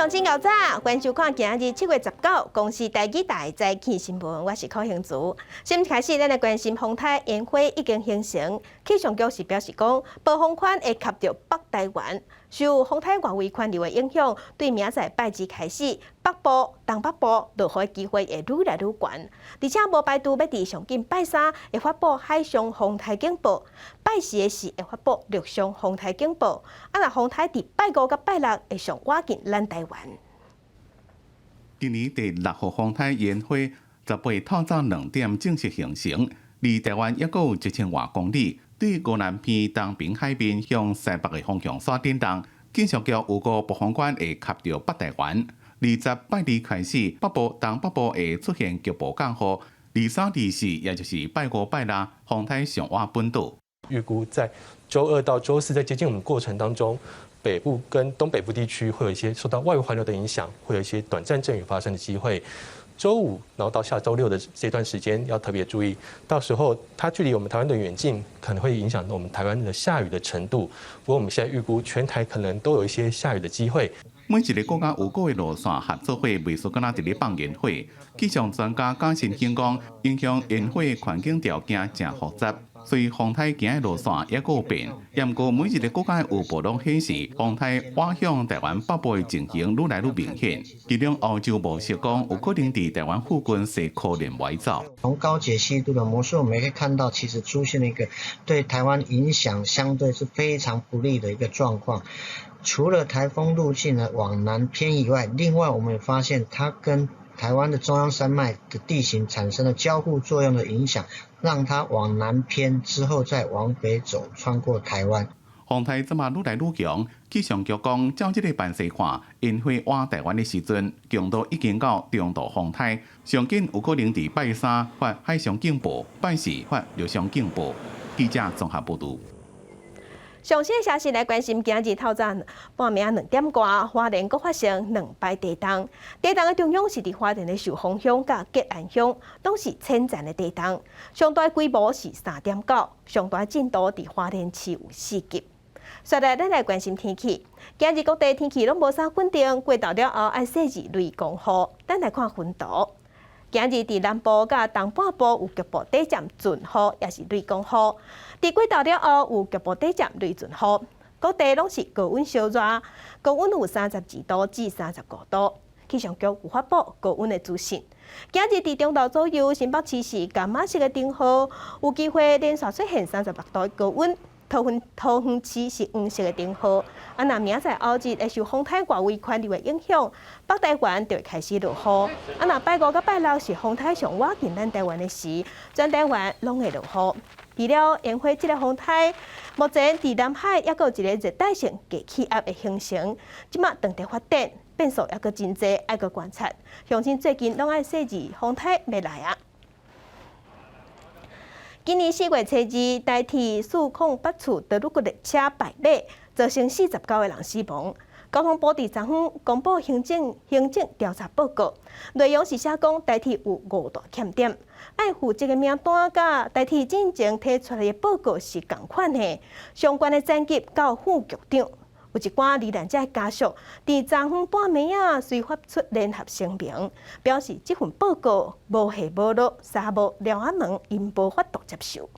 眾真𠢕早，歡迎收看今仔日7月19公視台語台早起新聞，我是柯興祖。新聞開始，咱來關心風颱煙花已經形成，氣象局是表示講，暴風圈會及著北台灣，受風颱外圍環流的影響，對明仔載拜二開始，北部、東北部落雨的機會會愈來愈懸，而且無排除欲佇上緊拜三會發布海上風颱警報，拜四的時會發布陸上風颱警報。啊，若風颱佇拜五佮拜六會上倚近咱台灣。今年第六號風颱煙花18透早2點正式形成，離台灣猶閣有1000外公里，對宜蘭偏東平海面向西北的方向煞振動。氣象局預估暴風圈會及著北台灣。20拜二開始，北部、東北部會出現局部降雨。23、24，也就是拜五、拜六，風颱上倚本島。預估在週二到週四，在接近我們過程當中，北部跟東北部地區會有一些受到外圍環流的影響，會有一些短暫陣雨發生的機會。週五，然後到下週六的這段時間要特別注意，到時候它距離我們台灣的遠近可能會影響到我們台灣的下雨的程度。不過我們現在預估全台可能都有一些下雨的機會。每一個國家有個的路線合作會，袂輸敢若佇咧放煙火。氣象專家賈新興講，影響煙火的環境條件誠複雜，所以風颱行的路線猶閣有變。毋過每一個國家的預報攏顯示，風颱倚向台灣北部的情形愈來愈明顯。其中歐洲模式講，有可能佇台灣附近勢可能歪走。從高解析度的模式，我們可以看到，其實出現了一個對台灣影響相對是非常不利的一個狀況。除了颱風路徑呢往南偏以外，另外我們也發現它跟台灣的中央山脈的地形產生了交互作用的影響，讓它往南偏之後再往北走，穿過台灣。風颱這馬愈來愈強，氣象局講，照這個盤勢看，煙花倚台灣的時陣，強度已經到中度風颱，上緊有可能佇拜三發海上警報，拜四發陸上警報。記者綜合報導。上新消息來關心，今日透早半暝2點外，花蓮閣發生兩擺地動。地動的中央是佇花蓮的壽豐鄉佮吉安鄉，攏是淺層的地動。上大規模是3.9，上大震度佇花蓮市有4級。紲來，咱來關心天氣。今日各地天氣攏無啥穩定，過晝了後愛細緻雷公雨。咱來看雲圖。今日佇南部佮東半部有局部短暫陣雨，也是雷公雨。佇過晝了後有局部短暫雷陣雨。各地攏是高溫燒熱，高溫有32度至35度。氣象局有發布高溫的資訊。今日佇中晝左右，新北市是柑仔色的燈號，有機會連續出現36度的高溫。桃園市是黃色的燈號。啊，若明仔載後日會受風颱外圍環流的影響，北台灣就會開始落雨。啊，若拜五佮拜六是風颱上倚近咱台灣的時，全台灣攏會落雨。除了煙花這个風颱，目前佇南海猶閣有一个熱帶性低氣壓的形成，這馬正佇發展，變數猶閣真濟，愛閣觀察。鄉親最近攏愛細緻風颱欲來啊！今年4月初2，台鐵408次多魯閣列車敗馬，造成49個人死亡。交通部佇昨昏公布行政調查報告，內容是寫講台鐵有五大欠點，愛負責的名單佮台鐵進前提出來的報告是仝款的，相關的層級到副局長。有一寡罹難者的家屬，佇昨昏半暝仔隨發出聯合聲明，表示這份報告無下無落，三無撩仔門，𪜶無法度接受。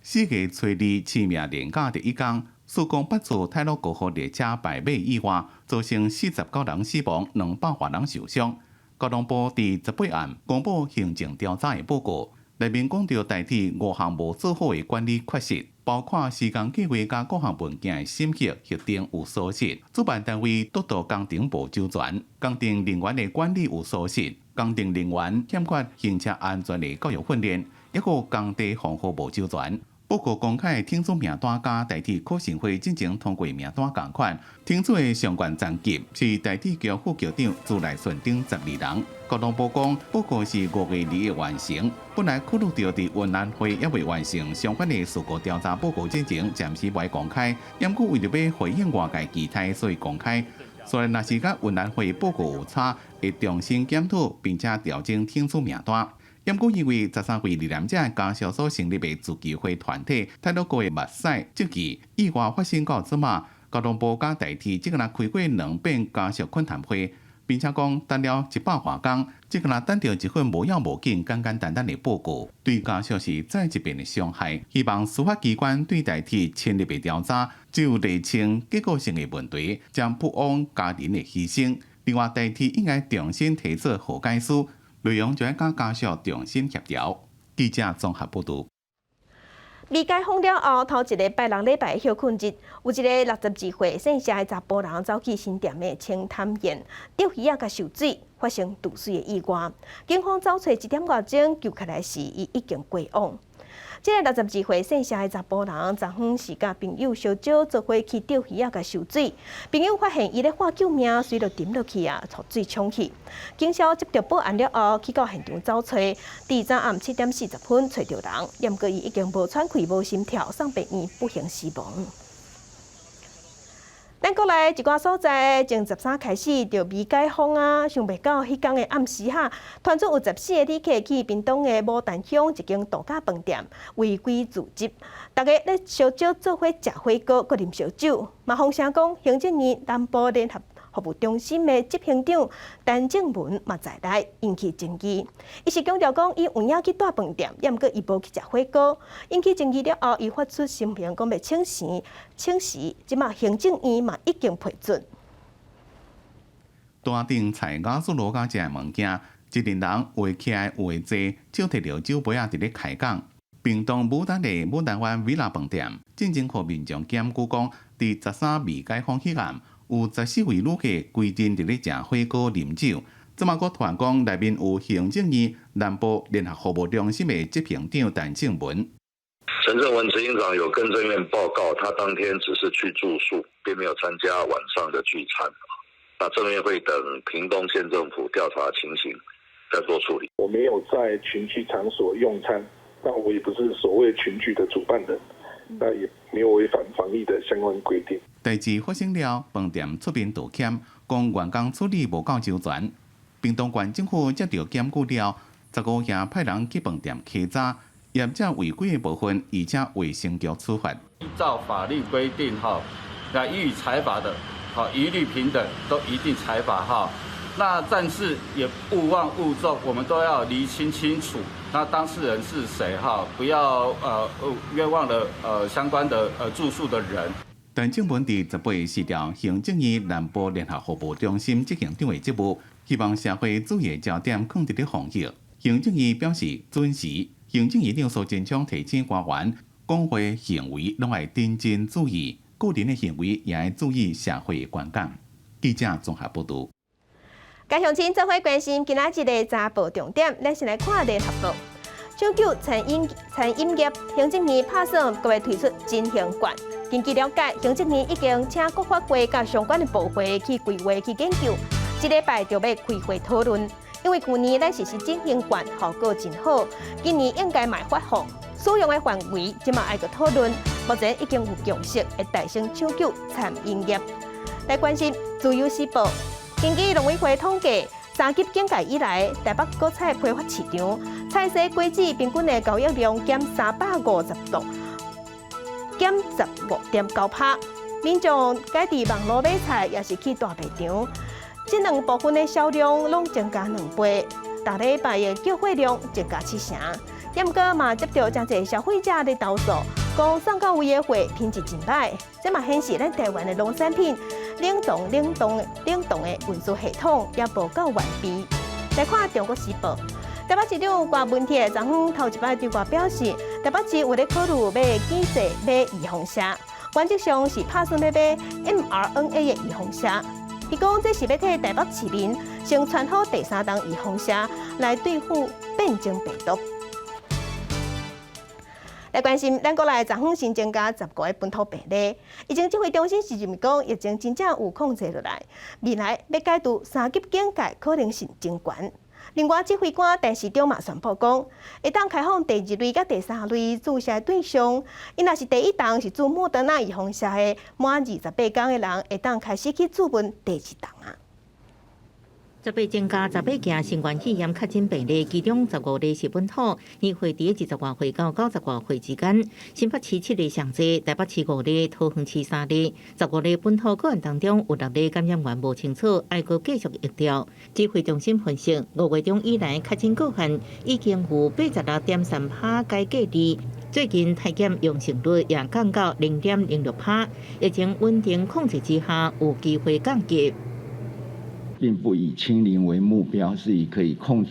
4月初2清明連假第一工，408次太魯閣號列車敗馬意外，造成49人死亡，200外人受傷。交通部佇18暗公布行政調查的報告，內面講著台鐵五項無做好的管理缺失，包括施工計劃佮各項文件的審核核定有疏失，主辦單位督導工程無周全，工程人員的管理有疏失，工程人員欠缺行車安全的教育訓練，抑閣工地防護無周全。報告公開的聽主名單佮台鐵考審會進前通過名單仝款，聽主的相關層級是台鐵局副局長朱來順等12人。交通部講，報告是5月2日完成，本來考慮著佇運安會猶未完成相關的事故調查報告進前，暫時袂公開。毋過為著欲回應外界期待，所以公開。所以若是佮運安會報告有差，會重新檢討並且調整聽主名單。毋過因為13位罹難者家屬所成立的自救會團體，太魯閣的目屎證據，意外發生到這馬，交通部佮台鐵這個若開過兩遍家屬懇談會，並且講等了一百外工，這個若等著一份無要無緊、簡簡單單的報告，對家屬是再一遍的傷害。希望司法機關對台鐵深入的調查，只有釐清結構性的問題，才不枉家人的犧牲。另外，台鐵應該重新提出和解書，內容就愛佮家屬重新協調。記者綜合報導。未解封了後，頭一个拜六禮拜歇睏日，有一个62歲姓謝的查埔人走去新店的清潭堰釣魚仔佮泅水，發生墮水的意外。警方走揣一點外鐘救起來時，伊已經過往。這个62歲姓謝的查埔人，昨昏是佮朋友相招做伙去釣魚仔佮泅水，朋友發現伊咧喊救命，隨就沉落去啊，予水沖去。警消接著報案了後，去到現場走揣，佇昨暗7點40分揣著人，毋過伊已經無喘氣、無心跳，送病院不幸死亡。咱國內一寡所在，從13開始就未解封啊，想袂到彼工的暗時哈，傳出有14個旅客去屏東的牡丹鄉一間度假飯店違規聚集，逐家咧相招做伙食火鍋，閣啉燒酒。嘛風聲講，行政院南部聯合服務中心的執行長陳正文嘛在內引起爭議。伊是強調講，伊有影去蹛飯店，抑毋過伊無去食火鍋。引起爭議了後，伊發出聲明講欲請辭，請辭，這馬行政院嘛已經批准。桌頂菜肴所滷佮食的物件，一陣人有的徛有的坐，手提著酒杯仔佇咧開講。屏東牡丹的牡丹灣 villa 飯店，進前予民眾檢舉講，佇13未解封彼暗，有14位旅客規陣佇咧食火鍋啉酒。這馬閣傳講內面有行政院南部聯合服務中心的執行長陳正文。陳正文執行長有跟政院報告，他當天只是去住宿，並沒有參加晚上的聚餐。那政院會等屏東縣政府調查情形，再做處理。我沒有在群聚場所用餐，那我也不是所謂群聚的主辦人，那也沒有違反防疫的相關規定。代誌發生了，飯店出面道歉，講員工處理無夠周全。屏東縣政府接著檢舉了，15日派人去飯店稽查，業者違規的部分，移交衛生局處罰。依照法律規定，哈，來予以裁罰的，好，一律平等，都一定裁罰哈。那但是也勿忘勿縱，我們都要釐清清楚，那當事人是誰哈，不要冤枉了相關的住宿的人。陳正文佇18辭掉行政院南部聯合服務中心執行長的職務，希望社會注意焦點放佇咧防疫。行政院表示準時，行政院長蘇貞昌提醒官員，講話行為攏愛認真注意，個人的行為也愛注意社會觀感。記者綜合報導。各鄉親做伙關心今仔日的早報重點，咱先來看聯合報。搶救餐飲業，行政院拍算閣欲推出振興券。根據了解，行政院已經請國發會佮相關的部會去規劃去研究，這禮拜就欲開會討論。因為舊年咱實施振興券效果真好，今年應該嘛會發放，使用的範圍這馬愛閣討論。目前已經有共識，會提升搶救餐飲業。來關心自由時報，根據農委會統計，三級警戒以來，台北果菜批發市場菜蔬果子平均的交易量減350度，減15.9%。民眾改佇網路買菜，抑是去大賣場，這兩部分的銷量攏增加兩倍。逐禮拜的叫貨量增加七成。毋過嘛接著誠濟消費者咧投訴，講送到位的貨品質真䆀。這嘛顯示咱台灣的農產品冷凍的運輸系統也無夠完備。來看《中國時報》，台北市長郭文鐵昨昏頭一擺對外表示，台北市有咧考慮欲建設買預防射，原則上是拍算欲買 mRNA 的預防射。伊講這是欲替台北市民先傳好第三針預防射，來對付變種病毒。來關心，咱國內昨昏新增加15個本土病例，疫情指揮中心是認為講疫情真正有控制落來，未來欲解除三級警戒可能性真懸。另外，指揮官陳時中嘛宣布講，會當開放第二類佮第三類注射對象，伊若是第一針是注莫德納預防射的滿28天的人，會當開始去注問第二針啊。18增加18件新冠肺炎確診病例，其中15例是本土，年歲佇20外歲到90外歲之間。新北市七例上濟，台北市五例，桃園市三例。15例本土個案當中，有六例感染源無清楚，愛閣繼續疫調。指揮中心分析，5月中以來確診個案已經有86.3%解隔離。最近篩檢陽性率也降到0.06%，疫情穩定控制之下，有機會降級。並不以清零為目標，是以可以控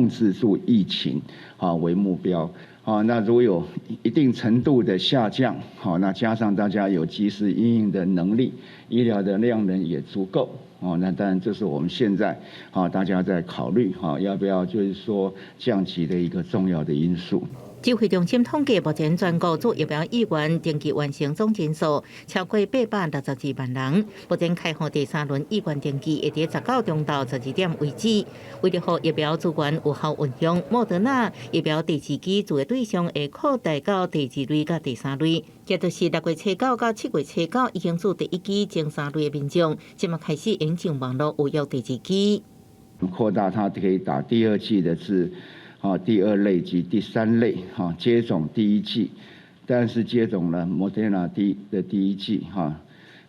制住疫情啊為目標。啊，那如果有一定程度的下降，好，那加上大家有及時因應的能力，醫療的量能也足夠，哦，那當然這是我們現在啊大家在考慮哈，要不要就是說降級的一個重要的因素。指揮中心統計，目前全國注疫苗意願登記完成總人數超過862萬人。目前開放第三輪意願登記，會佇19中晝12點為止。為著予疫苗資源有效運用，莫德納疫苗第二劑注的對象會擴大到第二類佮第三類，也就是6月初9到7月初9已經注第一劑前三類的民眾，這馬開始會上網路預約第二劑。擴大它可以打第二劑的是。啊，第二類及第三類，哈，接種第一劑，但是接種了莫德納第一劑，哈，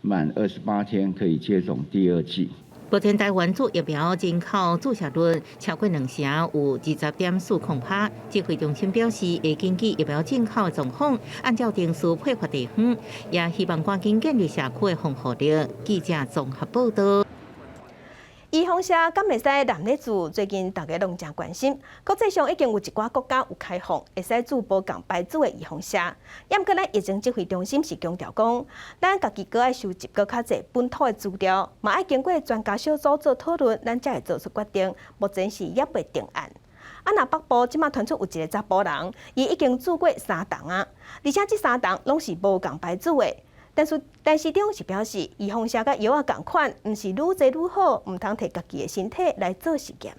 滿28天可以接種第二劑。目前台灣注疫苗人口注射率超過兩成，有20.40%。指揮中心表示，會根據疫苗進口的狀況，按照程序配發地方，也希望趕緊建立社區的防護力。記者綜合報道。預防射敢會使濫咧注？最近大家攏誠關心。國際上已經有一寡國家有開放，會使注無仝牌子的預防射。毋過咱疫情指揮中心是強調講，咱家己閣愛收集閣較濟本土的資料，嘛愛經過專家小組做討論，咱才會做出決定。目前是猶未定案。啊，若北部這馬傳出有一個查埔人，伊已經注過三筒啊，而且這三筒攏是無仝牌子的。但是，陳時中是表示，預防射佮藥仔仝款，毋是愈濟愈好，毋通提家己的身體來做實驗。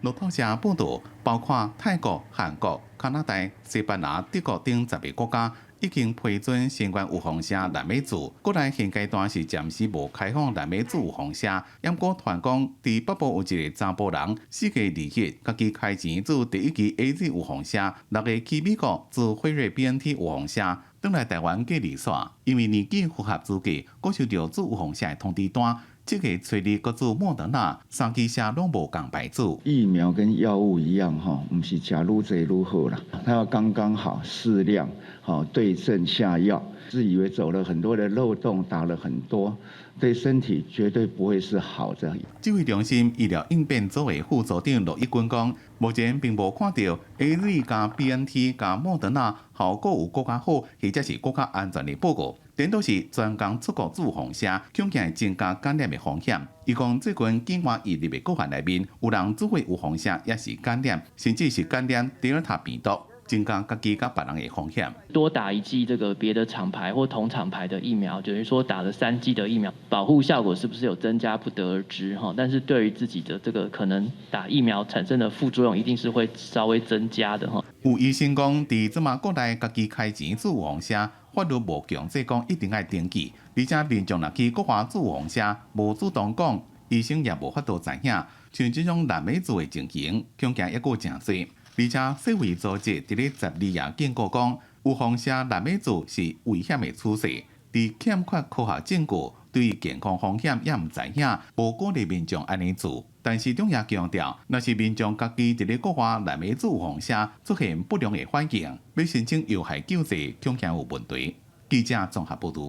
路透社報道，包括泰國、韓國、加拿大、西班牙、德國等10個國家已經批准新冠預防射濫咧注。國內現階段是暫時無開放濫咧注預防射。毋過傳講，佇北部有一個查埔人，4月2日家己開錢注第一劑 AZ 預防射，6月去美國注輝瑞 BNT 預防射。轉來台灣隔離煞，因為年紀符合資格，閣收著注預防射的通知單。7月初2閣注莫德納，三支射攏無仝牌子。疫苗跟藥物一樣，哈，毋是食愈濟愈好啦，它要剛剛好適量，好對症下藥。自以為走了很多的漏洞，打了很多，對身體絕對不會是好的。指揮中心醫療應變組的副組長羅一鈞講，目前並無看著 AZ 加 BNT 加莫德納效果有閣較好，或者是閣較安全的報告。顛倒是專工出國注預防射，恐驚會增加感染的風險。伊講最近境外移入的個案內面，有人注過預防射，也是感染，甚至是感染德爾塔病毒，增加家己佮別人的風險。多打一劑這個別的廠牌或同廠牌的疫苗，等於說打了三劑的疫苗，保護效果是不是有增加，不得而知哈。但是對於自己的這個可能打疫苗產生的副作用，一定是會稍微增加的哈。有醫生講，佇這馬國內家己開錢注預防射，法律無強制講一定愛登記，而且民眾若去國外注預防射，無主動講，醫生也無法度知影。像這種濫咧注的情形，恐驚猶閣誠濟。而且世衛組織佇咧12也警告講，預防射濫咧注是危險的趨勢，佇欠缺科學證據，對健康風險也毋知影，無鼓勵民眾按呢做。陳時中也強調，若是民眾家己佇咧國外濫咧注預防射出現不良的反應，欲申請藥害救濟，恐驚有問題。記者綜合報導。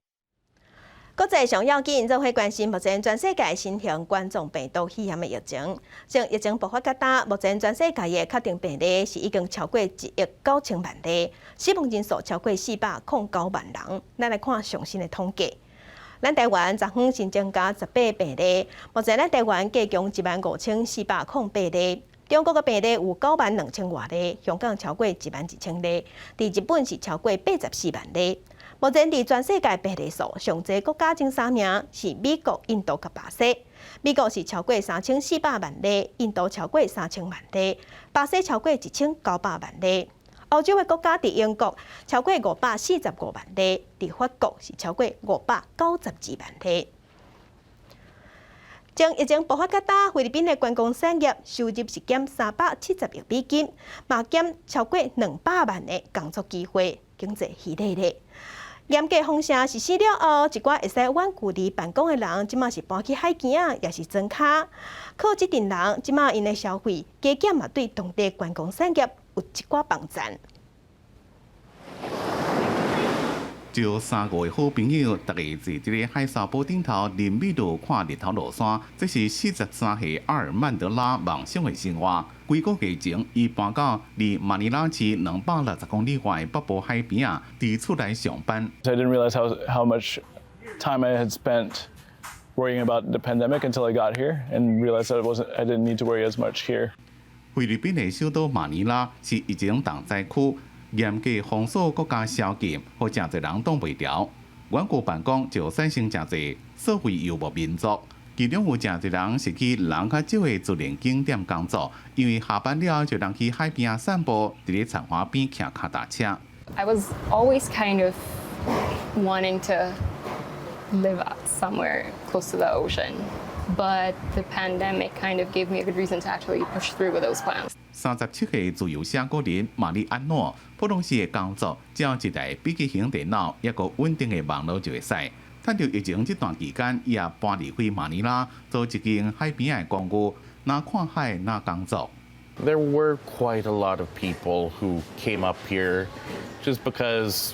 國際上要緊，做伙關心目前全世界新型冠狀病毒肺炎的疫情。從疫情爆發到今，目前全世界的確定病例是已經超過1億9千萬例，死亡人數超過409萬人。咱來看上新的統計。咱台灣昨昏新增加18病例，目前咱台灣計共15,408例。中國的病例有9萬2千外例，香港超過1萬1千例，佇日本是超過84萬例。目前佇全世界病例數上濟國家前三名是美國、印度佮巴西。美國是超過3400萬例，印度超過3000萬例，巴西超過1900萬例。歐洲的國家佇英國超過545萬例，佇法國是超過592萬例。從疫情爆發到今，菲律賓的觀光產業收入是減370億美金，嘛減超過200萬个工作機會，經濟稀咧咧。嚴格封城實施了後，一寡會使遠距離辦公的人，這馬是搬去海墘仔，抑是莊跤。靠這陣人，這馬𪜶的消費加減嘛，對當地觀光產業有一寡幫贊。就三五个好朋友，逐家坐佇咧海沙堡頂頭啉美祿看日頭落山，這是43歲阿爾曼德拉夢想的生活。幾個月前，伊搬到離馬尼拉市260公里外北部海邊仔，佇厝內上班。 I didn't realize how much time I had spent worrying about the pandemic until I got here and realized that it wasn't I didn't need to worry as much here. 菲律賓的首都馬尼拉是疫情重災區。嚴格封鎖閣加宵禁，予誠濟人擋袂牢。遠距辦公就產生誠濟數位遊牧民族，其中有誠濟人是去人較少的自然景點工作，因為下班了就通去海邊散步，佇咧田岸邊騎跤踏車。 I was always kind of wanting to live somewhere close to the ocean, but the pandemic kind of gave me a good reason to actually push through with those plans. 37歲自由寫歌人瑪麗安諾，普通時的工作只要一台筆記型電腦，抑閣穩定的網路就會使。趁著疫情這段期間，伊也搬離開馬尼拉，租一間海邊的公寓，若看海，若工作。 There were quite a lot of people who came up here just because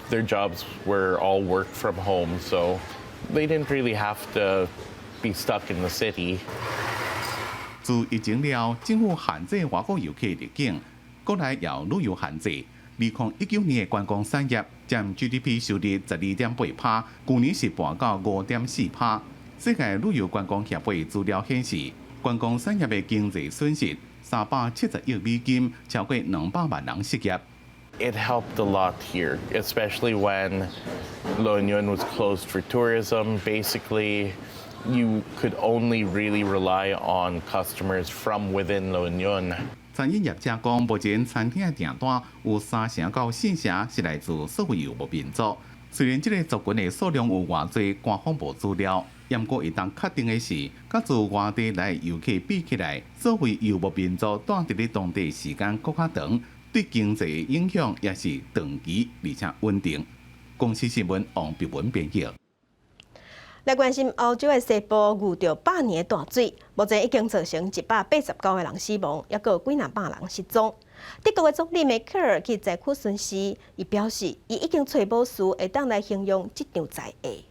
their jobs were all work from home, so they didn't really have to be stuck in the city. 自疫情了，政府限制外國遊客入境，國內也有旅遊限制。2019年的觀光產業佔 GDP 收入12.8%，舊年是跋到5.4%。世界旅遊觀光協會資料顯示，觀光產業的經濟損失370億美金，超過200萬人失業。 It helped a lot here, especially when La Union was closed for tourism. Basically, you could only really rely on customers from within La Union. 餐飲業者講，目前餐廳的訂單有三成到四成是來自數位遊牧民族。雖然這个族群的數量有偌濟，官方無資料，毋過會當確定的是，佮自外地來遊客比起來，數位遊牧民族蹛佇咧當地時間閣較長，對經濟的影響也是長期而且穩定。公視新聞王碧文編譯。來關心歐洲的西部遇著百年的大水，目前已經造成189個人死亡，抑閣有幾若百人失蹤。德國的總理梅克爾去災區巡視，伊表示，伊已經揣無詞會當來形容這場災禍。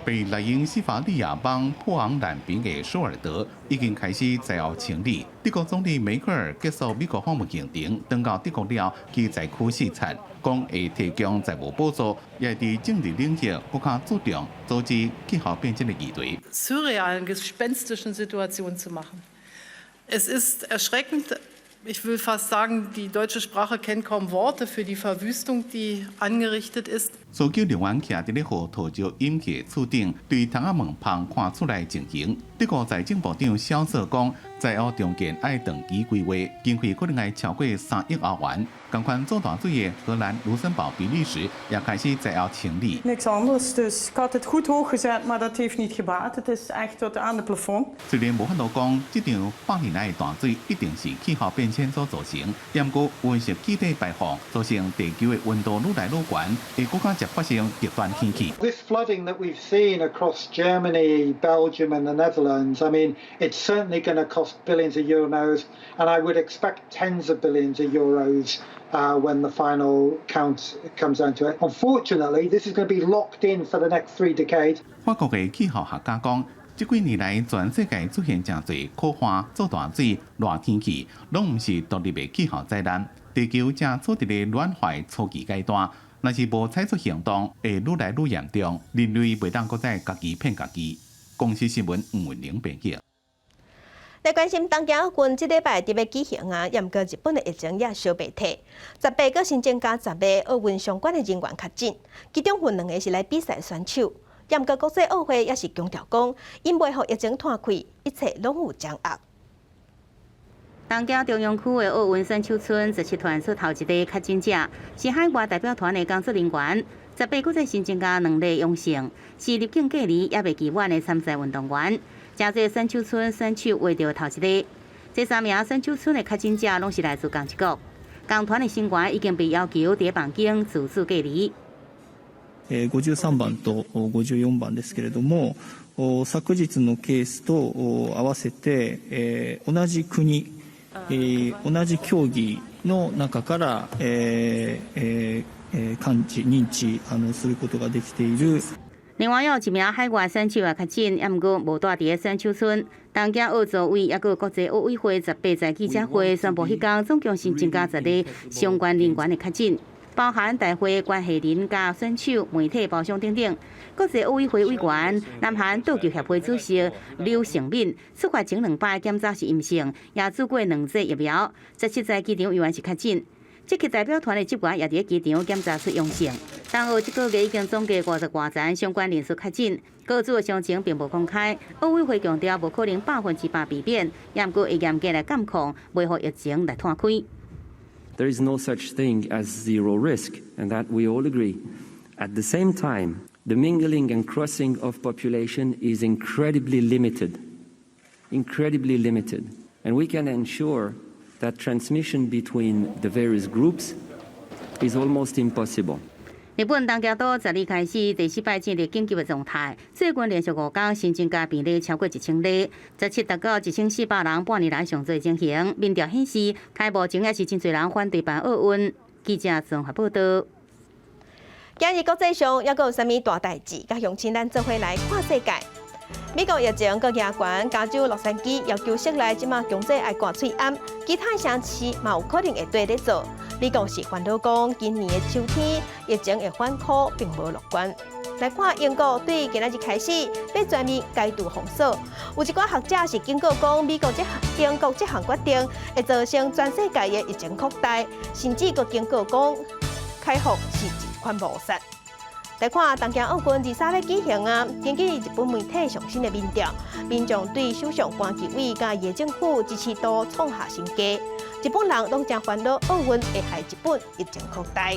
被萊茵斯法利亞邦波昂南邊的舒爾德已經開始災後清理。德國總理梅克爾結束美國訪問行程，轉到德國了去災區視察，講會提供財務補助，也會佇政治領域閣較注重阻止氣候變遷的議題。 surrealen, gespenstischen Situation zu machen. Es ist erschreckend. Ich will fast sagen, die deutsche Sprache kennt kaum Worte für die Verwüstung, die angerichtet ist. 搜救人員徛佇咧予土石淹去的厝頂，對窗仔門縫看厝內情形。德國財政部長蕭瑟講，災後重建愛長期規劃，經費可能愛超過3億歐元。仝款做大水的荷蘭、盧森堡、比利時也開始災後清理。 Niks anders, dus ik had het goed hoog gezet, maar dat heeft niet gebaat. Het is echt tot aan de plafond. 雖然無法度講，這場百年來的大水一定是氣候變遷所造成，毋過溫室氣體排放造成地球的溫度愈來愈懸，會閣較捷發生極端天氣。 This flooding that we've seen across Germany, Belgium and the Netherlands, I mean, it's certainly going to cost billions of euros, and I would expect tens of billions of euros when the final count comes down to it. Unfortunately, this is going to be locked in for the next 3 decades. 法國的氣候學家講，這幾年來全世界出現誠濟苦旱、做大水、熱天氣，攏毋是獨立的氣候災難。地球正處佇咧暖化初期階段，若是無採取行動，會愈來愈嚴重。人類袂當閣再家己騙家己。公視新聞吳文玲編譯。來關心東京奧運這禮拜佇欲舉行啊，毋過日本的疫情也燒袂退。18個新增加10個奧運相關的人員確診，其中有兩個是來比賽選手。毋過國際奧會也是強調講，𪜶袂予疫情拖開，一切攏有掌握。東京中央區的奧運選手村17傳出頭一例確診者，是海外代表團的工作人員。18閣再新增加兩例陽性，是入境隔離猶未期滿的參賽運動員。誠濟選手村選手畫著頭一例，這三名選手村的確診者攏是來自仝一國，仝團的成員已經被要求佇房間自主隔離。 53番と54番ですけれども、昨日のケースと合わせて、同じ国、同じ競技の中から、完治認知することができている。另外有一名海外選手也確診，毋過無蹛佇選手村。東京奧組委抑閣國際奧委會18在記者會宣布，彼工總共新增加10个相關人員的確診，包含大會關係人佮選手、媒體包廂等等。國際奧委會委員、南韓桌球協會主席柳成敏出發前兩擺檢查是陰性，也注過兩劑疫苗，17在機場猶原是確診。捷克代表團的職員也佇機場檢查出陽性。東奧這個月已經總計50外層相關人士確診，個主的詳情並無公開。奧委會強調無可能100%避免，也毋過會嚴格來監控，袂予疫情來湠開。 There is no such thing as zero risk, and that we all agree. At the same time, the mingling and crossing of population is incredibly limited, incredibly limited, and we can ensure that transmission between the various groups is almost impossible. 日本東京都12開始第四擺進入緊急的狀態，最近連續5工新增加病例超過1000例，17達到1400人半年來上濟情形。民調顯示，開幕前也是真濟人反對辦奧運。記者綜合報道。今日國際上猶閣有啥物大代誌？佮鄉親咱做伙來看世界。美國疫情閣加懸，加州洛杉磯要求室內這馬強制愛掛喙罨，其他城市嘛有可能會綴咧做。美國是煩惱講，今年的秋天疫情會反撲，並無樂觀。來看英國對今仔日開始欲全面解除封鎖，有一寡學者是警告講，美國這英國這項決定會造成全世界的疫情擴大，甚至閣警告講，開放是一款謀殺。來看東京奧運23欲舉行啊！根據日本媒體上新的民調，民眾對首相關機偉佮伊的政府支持度創下新低。日本人攏誠煩惱奧運會害日本疫情擴大。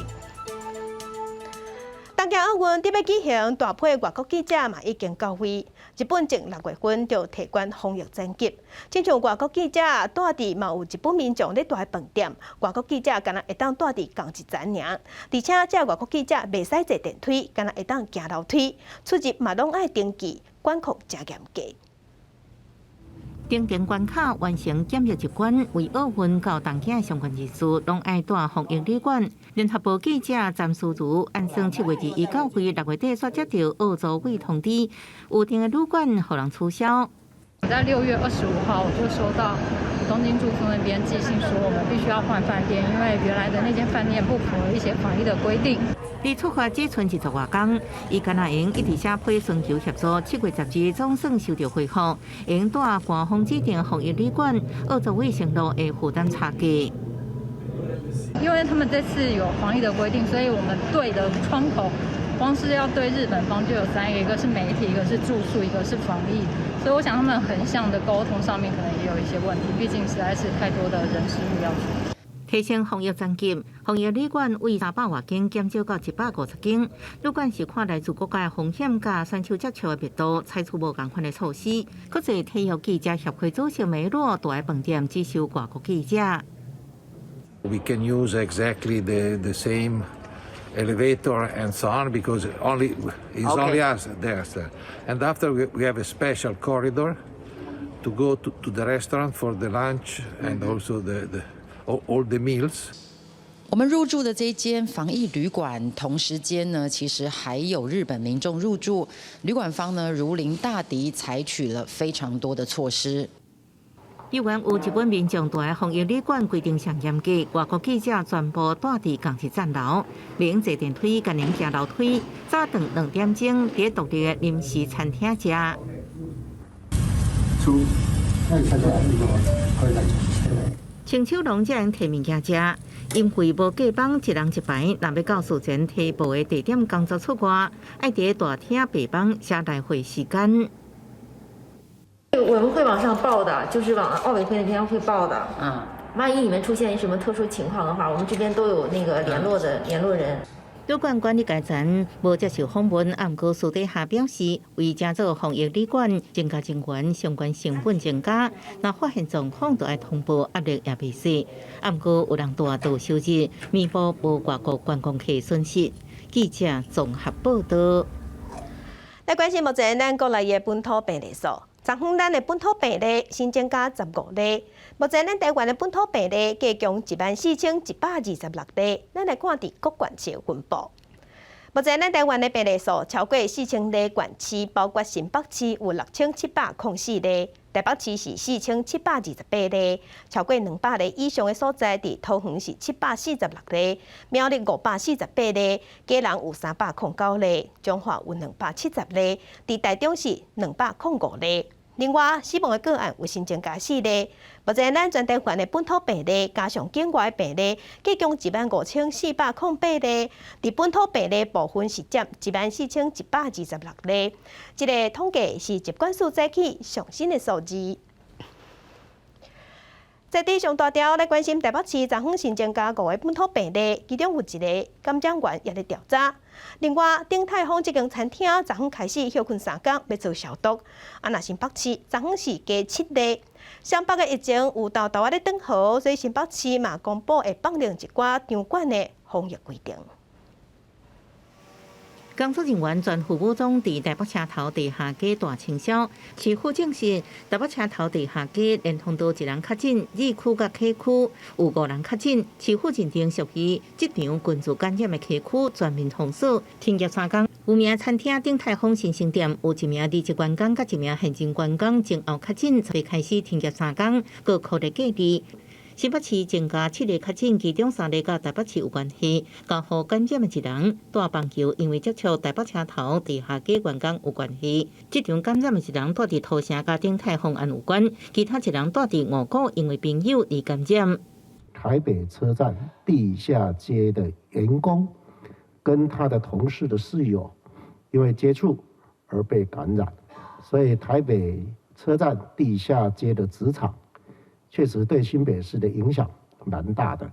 東京奧運準備舉行，大批外國記者嘛已經到位。日本前6月份就提懸防疫層級，親像外國記者蹛佇嘛有日本民眾咧蹛佇飯店，外國記者敢若會當蹛佇仝一層爾，而且這外國記者袂使坐電梯，敢若會當行樓梯，出入嘛攏愛登記，管控誠嚴格。重重關卡完成檢疫一關，為奧運到東京的相關人士，攏愛蹛防疫旅館。聯合報記者詹淑如按算7月21到會，6月底煞接著奧組委通知，預訂的旅館予人取消。在6月25號，我就收到東京住宿那邊寄信說，我們必須要換飯店，因為原來的那間飯店不符合一些防疫的規定。離出發只賰20外工，伊敢若會用一直寫批尋求協助。7月12總算收著回覆，會用蹛官方指定防疫旅館，奧組委承諾會負擔差價。因為他們這次有防疫的規定，所以我們對的窗口，光是要對日本方就有三個，一個是媒體，一個是住宿，一個是防疫。所以我想他們橫向的溝通上面可能也有一些問題，畢竟實在是太多的人事物要處理。提升防疫層級，防疫旅館為300外間減少到150間。旅館是看來自國家的風險佮選手接觸的密度，採取無仝款的措施。國際體育記者協會主席梅洛蹛佇飯店接受外國記者。 We can use exactly the same elevator and so on because only it's only us there. And after we have a special corridor to go to the restaurant for the lunch and also the all the meals. 我們入住的這間防疫旅館，同時間呢，其實還有日本民眾入住。旅館方呢，如臨大敵，採取了非常多的措施。猶原有日本民眾蹛佇防疫旅館規定上嚴格，外國記者全部蹛佇仝一層樓，袂用坐電梯，干焦行樓梯。早頓2點鐘，佇獨立的臨時餐廳食。出，那你清手攏才會提物件食，因為無隔板，一人一排，若欲到事前提報的地點工作出外，愛佇大廳白板寫來回時間。我們會往上報的，就是往奧委會那邊會報的。萬一你們出現什麼特殊情況的話，我們這邊都有那個聯絡的聯絡人。旅館管理階層無接受訪問，毋過私底下表示，為加做防疫旅館增加人員，相關成本增加，若發現狀況就愛通報，壓力也袂細。毋過有人蹛多收入，彌補無外國觀光客損失。記者綜合報道。來關心目前咱國內的本土病例數，昨昏咱的本土病例新增加15例。目前咱台灣的本土病例計共14,126例。咱來看佇各縣市的分布。目前咱台灣的病例數超過4000例縣市，包括新北市有6704例，台北市是4728例，超過200例以上的所在，佇桃園是746例，苗栗548例，基隆有309例，彰化有270例，佇台中是205例。另外，死亡的個案有新增加四例。目前咱全台灣的本土病例加上境外病例，計共15,408例。佇本土病例部分是佔14,126例。這个統計是疾管署早起上新的數字。在地上大條來關心台北市昨昏新增加五个本土病例，其中有一个感染源也咧調查。另外，鼎泰豐這間餐廳昨昏開始歇睏3工，欲做消毒。啊，若新北市昨昏是加七例，雙北的疫情有沓沓仔咧轉好，所以新北市嘛公布會放寬一寡場館的防疫規定。工作人員全副武裝佇台北車頭地下街大清消，市府證實台北車頭地下街連通道一人確診，二區佮客區有五人確診，市府認定屬於這場群聚感染的社區，全面封鎖，停業3工。有名餐廳鼎泰豐新生店有一名離職員工佮一名現任員工前後確診，才開始停業三工，閣擴大隔離。新北市增加七例確診，其中三例佮台北市有關係。交予感染的一人蹛棒球，因為接觸台北車頭地下街員工有關係。這場感染的一人蹛佇土城佮鼎泰豐案有關，其他一人蹛佇五股，因為朋友而感染。台北車站地下街的員工跟他的同事的室友，因為接觸而被感染，所以台北車站地下街的職場。確實對新北市的影響蠻大的。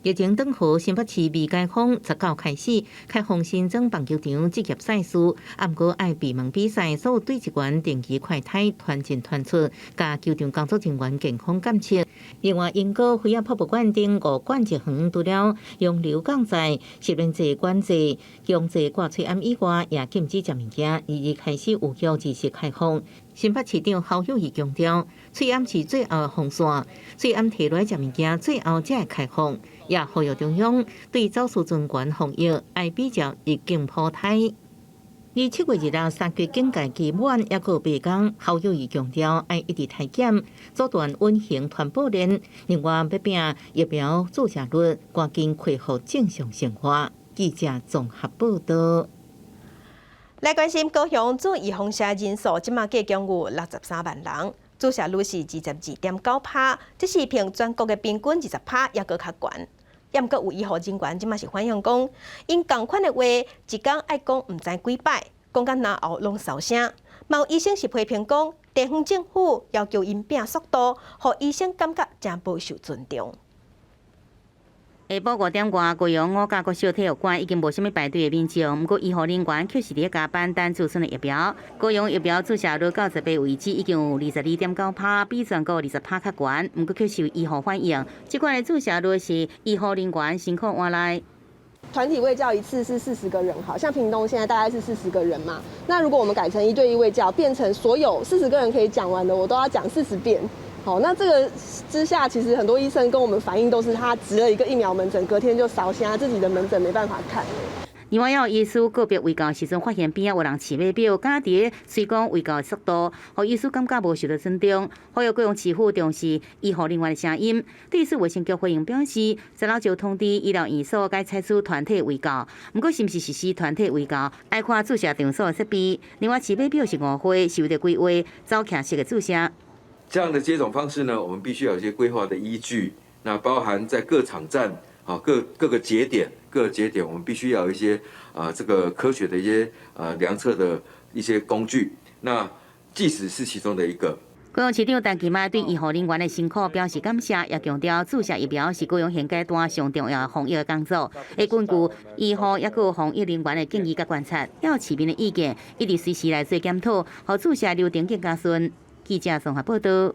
疫情轉好，新北市未解封，19開始開放新增棒球場職業賽事，毋過愛閉門比賽，所有隊職員定期快篩團進團出，佮球場工作人員健康監測。另外，英國菲亞博物館等五館一園，除了容留降載、實聯制管制、強制掛喙罨以外，也禁止食物件，2日開始有標誌式開放。新北市長侯友宜強調，喙罨是最後的防線，喙罨提落來食物件，最後才會開放。也呼籲中央對走私人員防疫愛比照入境普篩。而7月2日三級警戒期滿，猶閣有8工，侯友宜強調愛一直篩檢，阻斷隱形傳播鏈。另外，欲拚疫苗注射率，趕緊恢復正常生活。記者綜合報道。來關心高雄注預防射人數，這馬計共有63萬人，注射率是22.9%，這是比全國的平均20%，猶閣較懸。毋過有醫護人員這馬是反映講，𪜶仝款的話，一工愛講毋知幾擺，講甲嚨喉攏燒聲。嘛有醫生是批評講，地方政府要求𪜶拚速度，予醫生感覺誠無受尊重。下晡5點外，高雄五甲國小體育館已經無啥物排隊的民眾，毋過醫護人員卻是佇加班等注射的疫苗。高雄疫苗注射率到18為止已經有22.9%，比全國20%較懸。毋過卻是有醫護反映，這款的注射率是醫護人員辛苦換來。團體衛教一次是40個人，好像屏東現在大概是四十個人嘛。那如果我們改成一對一衛教，變成所有四十個人可以講完的，我都要講40遍。好，那這個之下，其實很多醫生跟我們反映，都是他值了一個疫苗門診，隔天就燒聲，自己的門診沒辦法看了。另外，有醫師個別衛教時陣發現邊仔有人飼馬表，敢佇催講衛教速度，予醫師感覺無受到尊重。呼籲高雄市府重視醫護人員的聲音。對此，衛生局回應表示，昨昏就通知醫療院所該採取團體衛教，毋過是毋是實施團體衛教，愛看注射場所的設備。另外，飼馬表是誤會，是為著規劃走徛式的注射。這樣的接種方式呢，我們必須有一些規劃的依據。那包含在各場站啊，各個節點，各個節點，我們必須要有一些啊，這個科學的一些量測的一些工具。那計時是其中的一個。高雄市長陳其邁對醫護人員的辛苦表示感謝，也強調注射疫苗是高雄現階段上重要的防疫工作。會根據醫護抑閣防疫人員的建議佮觀察，還有市民的意見，一直隨時來做檢討，予注射流程更加順。記者綜合報道。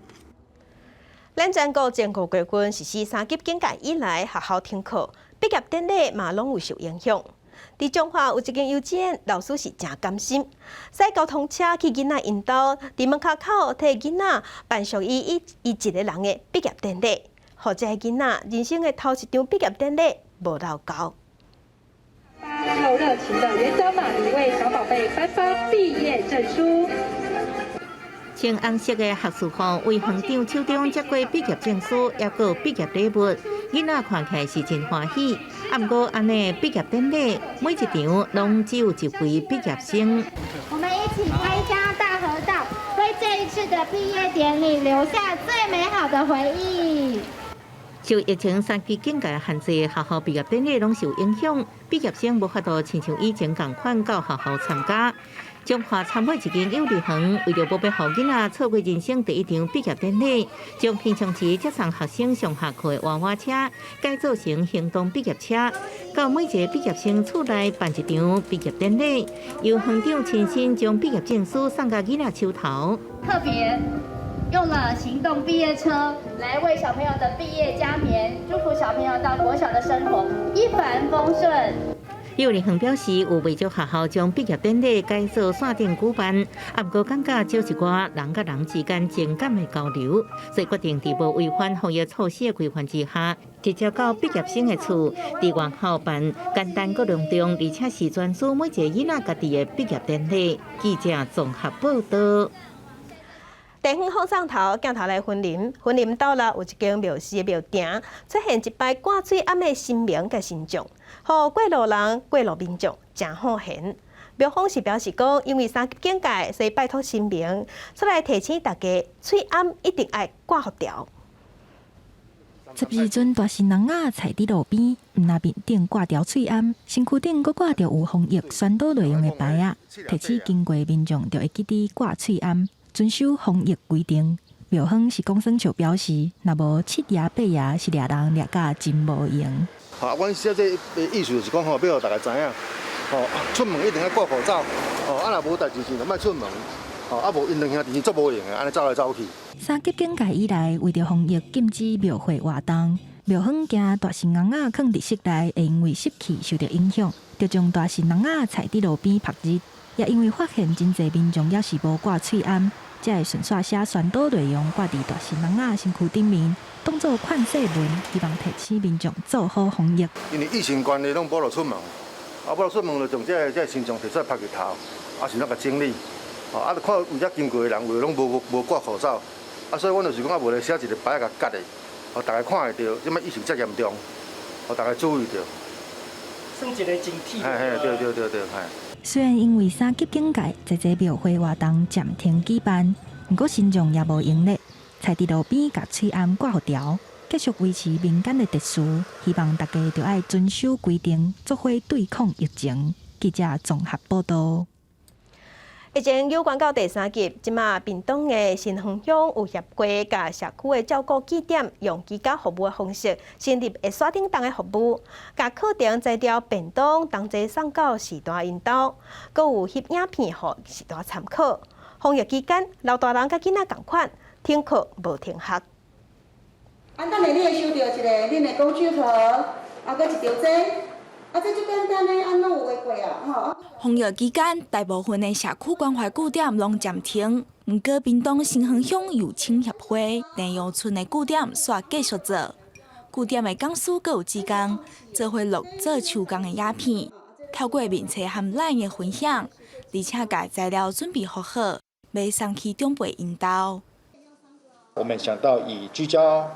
咱全國前五月份實施三級警戒以來，學校停課，畢業典禮嘛攏有受影響。佇彰化有一間幼稚園，老師是誠甘心，駛交通車去囡仔𪜶兜，佇門跤口替囡仔辦屬於伊伊一个人的畢業典禮，予這个囡仔人生的頭一場畢業典禮無落猴。又熱情的園長瑪麗為小寶貝頒發畢業證書。穿紅色的學士服，為園長手中接過畢業證書，抑閣畢業禮物，囡仔看起來是真歡喜。啊，毋過按呢畢業典禮，每一場攏只有一位畢業生。我們一起拍一張大合照，為這一次的畢業典禮留下最美好的回憶。受疫情三級警戒限制，學校畢業典禮攏受影響，畢業生無法度親像以前仝款到學校參加。彰化參會一間幼兒園，為著無欲予囡仔錯過人生第一場畢業典禮，將平常時接送學生上下課的娃娃車改造成行動畢業車，到每一个畢業生厝內辦一場畢業典禮，由園長親身將畢業證書送到囡仔手頭。特別用了行動畢業車來為小朋友的畢業加冕，祝福小朋友到國小的生活一帆風順。幼兒園表示，有袂少學校將畢業典禮改做線頂舉辦，啊，毋過感覺少一寡人佮人之間情感的交流，所以決定佇無違反防疫措施的規範之下，直接到畢業生的厝，佇外口辦簡單閣隆重，而且是專屬每一个囡仔家己的畢業典禮。記者綜合報道。地方放送頭鏡頭來雲林，雲林斗六有一間廟寺的廟埕，出現一擺掛喙罨的神明佮神將，予過路人、過路民眾誠好玄。廟方是表示講，因為三級警戒，所以拜託神明出來提醒大家，喙罨一定愛掛予牢。十二尊大神人仔踩佇路邊，毋但面頂掛條喙罨，身軀頂閣掛著有防疫宣導內容的牌仔，提醒經過民眾著會記得掛喙罨。遵守防疫規定，廟方是講耍笑表示，若無七爺八爺是掠人掠甲真無閒。好，阮寫這意思就是講吼，欲予大家知影，吼，出門一定愛掛口罩，吼，啊若無代誌就莫出門，吼，啊無𪜶兩兄弟是足無閒的，按呢走來走去。三級警戒以來，為著防疫禁止廟會活動，廟方驚大神尪仔囥佇室內會因為濕氣受著影響，就將大神尪仔踩佇路邊曝日。也因為發現真濟民眾猶是無掛喙罨，才會順紲寫宣導內容掛佇大神尪仔身軀頂面，當做勸世文，希望提醒民眾做好防疫。因為疫情關係，攏無得出門，啊，無得出門就將這個神像提出來曝日頭，啊，是那個整理，啊，就看有遮經過的人，有的攏無掛口罩，啊，所以阮就是講啊，無咧寫一個牌仔共結的，予大家看會著，這擺疫情遮嚴重，予大家注意著。算一個整體。嘿嘿，對對對對，嘿。雖然因為三級警戒，濟濟廟會活動暫停舉辦，毋過神像也無閒咧，踩佇路邊共喙罨掛予牢，繼續維持民間的秩序，希望大家著愛遵守規定，做伙對抗疫情。記者綜合報道。疫情有關到第三級，這馬屏東的新園鄉有協會佮社區的照顧據點，用居家服務的方式，成立會徙叮當的服務，共課程材料便當同齊送到序大𪜶兜，閣有翕影片予序大參考。防疫期間，老大人佮囡仔仝款，停課無停學。啊，等下你會收著一個恁的工具盒，啊，閣一張紙。啊，這足簡單的，按攏有畫過啊，吼。防疫期間，大部分的社區關懷據點攏暫停，毋過屏東新園鄉幼青協會田洋村的據點煞繼續做。據點的講師閣有志工，做伙錄做手工的影片，透過面冊和 LINE 的分享，而且共材料準備好好，欲送去長輩𪜶兜。我們想到以居家